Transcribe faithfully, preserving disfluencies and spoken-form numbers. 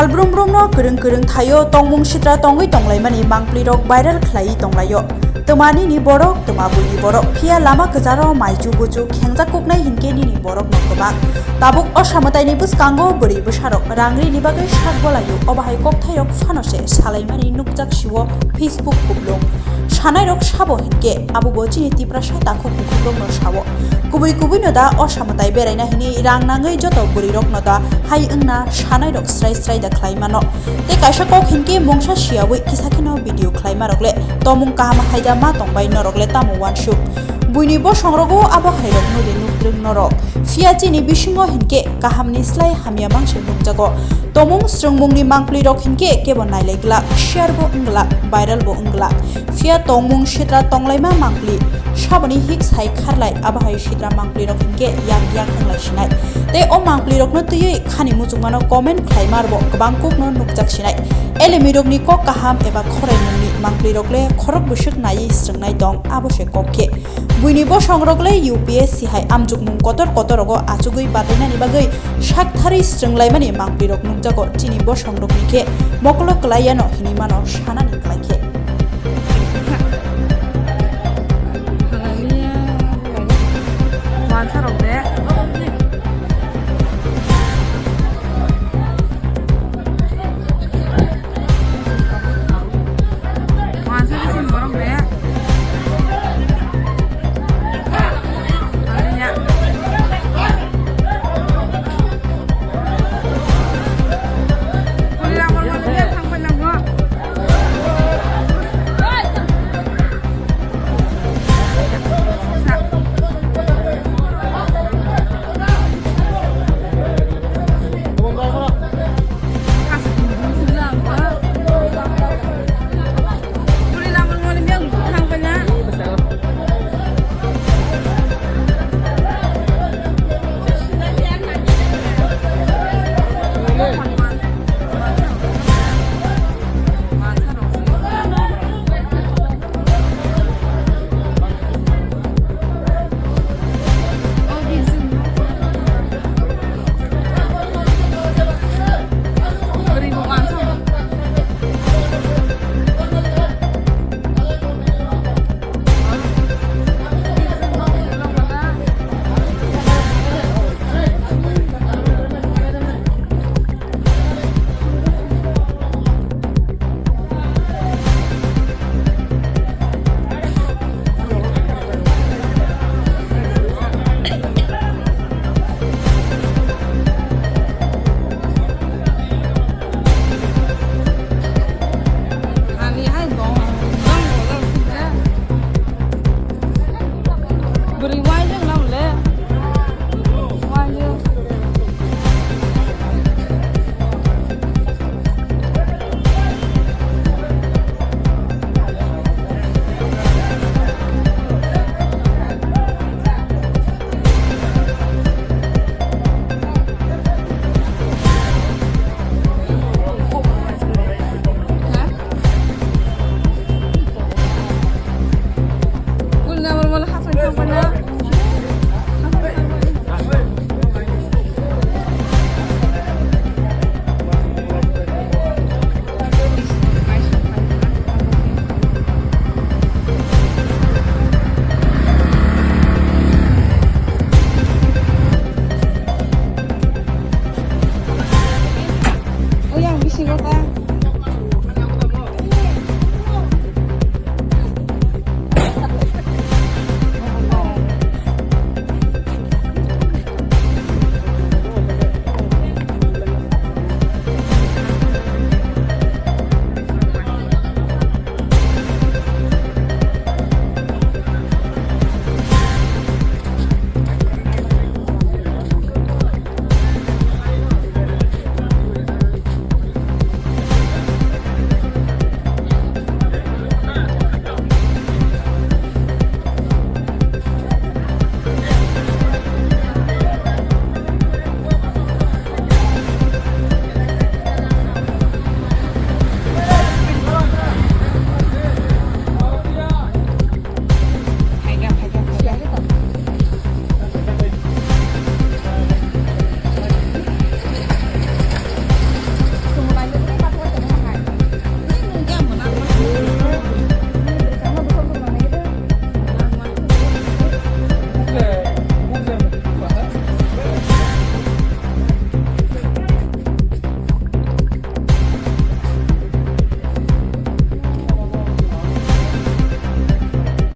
Salbrum brumno kwrwng kwrwng thaio tongmung sitra tongwi tonglaimani mangpli rok viral khlaiwi tonglaio. Twma nini borok, twma buini borok, phiya lama kwcharo maichu buchu khengjak kuknai hinkhe nini borokno kwbang. Tabuk o samataini bwskango bwrwi bwsarok rangrini bagwi sak bolaio, obo hai kokthairok phano se salaimani nukjak sio Facebook kuplung. Sanairok sabo hinkhe abobo chini Tiprasa takhuk bukhukrokno sao. Kubui kubuino da o samwtai beraina hini rang nangwi joto bwrwirokno da hai wngna sanairok srai srai da khlai mano. Tei kaisa kok hinkhe mungsa siyawi kisa kheno video khlai marok le tomung kaham hai da ma tongbai norok le tamo uansuk. Buini bosongrogo abo hairok nudi nukdrwng norok. Phiya chini bisingo hinkhe kahamni slai hamya mangse nukjago. Tomung swrwngmungni mangpli rok hinkhe kebo nailai glak, share bo wng glak, viral bo wng glak. Phiya tongmung sitra tonglaima mangpli saboni hik sai kharlai, abo hai sitra mangpli rok hinkhe yak yak wnglai sinai. Tei o mangpli rokno twiwi khani muchungmano comment khlai marbo kwbang kukno nukjak sinai. Elemi rokni kok kaham eba khoraimungni mangpli rok le khorok bwswk naiwi swrwngnai tong, abo se kok khe. Buini bosong rok le U P S C hai amjukmung kotor kotor rogo achugwi batainani bagwi sak tharwi swrwnglaimani mangpli rok nukjago, chini bosong rokni khe mokolo kwlai yano hinwi mano sanani kwlai.